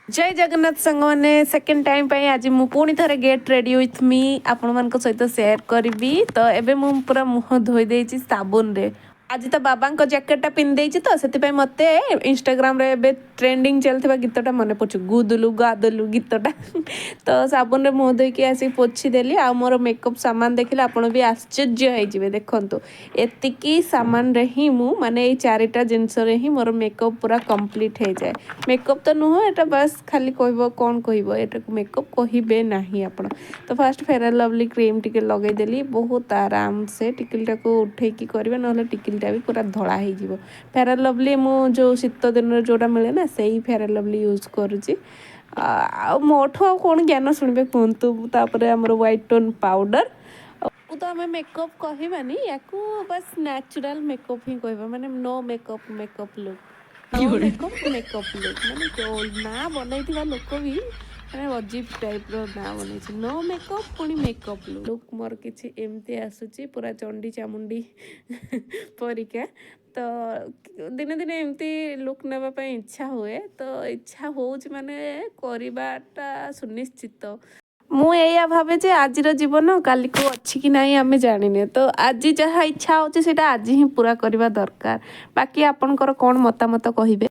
ଜୟ ଜଗନ୍ନାଥ ସାଙ୍ଗମାନେ। Second time ପାଇଁ ଆଜି ମୁଁ ପୁଣି ଥରେ ଗେଟ୍ ରେଡ଼ି ୱିଥ୍ ମି ଆପଣମାନଙ୍କ ସହିତ ସେୟାର କରିବି। ତ ଏବେ ମୁଁ ପୁରା ମୁହଁ ଧୋଇ ଦେଇଛି ସାବୁନରେ। ଆଜି ତ ବାବାଙ୍କ ଜ୍ୟାକେଟଟା ପିନ୍ଧିଦେଇଛି, ତ ସେଥିପାଇଁ ମୋତେ ଇନଷ୍ଟାଗ୍ରାମରେ ଏବେ ଟ୍ରେଣ୍ଡିଂ ଚାଲିଥିବା ଗୀତଟା ମନେ ପଡ଼ୁଛି, ଗୁଦୁଲୁ ଗାଦୁଲୁ ଗୀତଟା। ତ ସାବୁନରେ ମୁହଁ ଧୋଇକି ଆସିକି ପୋଛିଦେଲି। ଆଉ ମୋର ମେକଅପ୍ ସାମାନ ଦେଖିଲେ ଆପଣ ବି ଆଶ୍ଚର୍ଯ୍ୟ ହେଇଯିବେ। ଦେଖନ୍ତୁ, ଏତିକି ସାମାନରେ ହିଁ ମୁଁ, ମାନେ ଏଇ ଚାରିଟା ଜିନିଷରେ ହିଁ ମୋର ମେକଅପ୍ ପୁରା କମ୍ପ୍ଲିଟ୍ ହେଇଯାଏ। ମେକଅପ୍ ତ ନୁହଁ ଏଇଟା, ବାସ୍ ଖାଲି କହିବ, କ'ଣ କହିବ, ଏଟାକୁ ମେକଅପ୍ କହିବେ ନାହିଁ ଆପଣ। ତ first fair and lovely cream ଟିକେ ଲଗେଇଦେଲି। ବହୁତ ଆରାମସେ ଟିକିଲିଟାକୁ ଉଠେଇକି କରିବେ, ନହେଲେ ଟିକିଲିଟା ବି ପୁରା ଧଳା ହେଇଯିବ। ଫେୟାର୍ ଆଣ୍ଡ ଲଭଲି ମୁଁ ଯେଉଁ ଶୀତ ଦିନରେ ଯେଉଁଟା ମିଳେ ନା, ସେଇ ଫେୟାର୍ ଆଣ୍ଡ ଲଭଲି ୟୁଜ୍ କରୁଛି। ଆଉ ମୋଠୁ ଆଉ କ'ଣ ଜ୍ଞାନ ଶୁଣିବେ କୁହନ୍ତୁ? ତାପରେ ଆମର ହ୍ୱାଇଟ୍ ଟୋନ୍ ପାଉଡ଼ର କୁ ତ ଆମେ ମେକଅପ୍ କହିବାନି, ୟାକୁ ବାସ୍ ନ୍ୟାଚୁରାଲ୍ ମେକଅପ୍ ହିଁ କହିବା। ମାନେ no makeup makeup look, no makeup makeup look। ମାନେ ନାଁ ବନେଇଥିବା ଲୋକ ବି ମାନେ ଅଜୀବ ଟାଇପ୍ର ନାଁ ବନେଇଛି। ନୋ ମେକଅପ୍ ପୁଣି ମେକଅପ୍ ଲୁକ୍ ମୋର କିଛି ଏମିତି ଆସୁଛି, ପୁରା ଚଣ୍ଡି ଚାମୁଣ୍ଡି ପରିକା। ତ ଦିନେ ଦିନେ ଏମିତି ଲୁକ୍ ନେବା ପାଇଁ ଇଚ୍ଛା ହୁଏ। ତ ଇଚ୍ଛା ହେଉଛି ମାନେ କରିବାଟା ସୁନିଶ୍ଚିତ। ମୁଁ ଏଇଆ ଭାବେ ଯେ ଆଜିର ଜୀବନ କାଲିକୁ ଅଛି କି ନାହିଁ ଆମେ ଜାଣିନେ। ତ ଆଜି ଯାହା ଇଚ୍ଛା ହେଉଛି, ସେଇଟା ଆଜି ହିଁ ପୁରା କରିବା ଦରକାର। ବାକି ଆପଣଙ୍କର କ'ଣ ମତାମତ କହିବେ?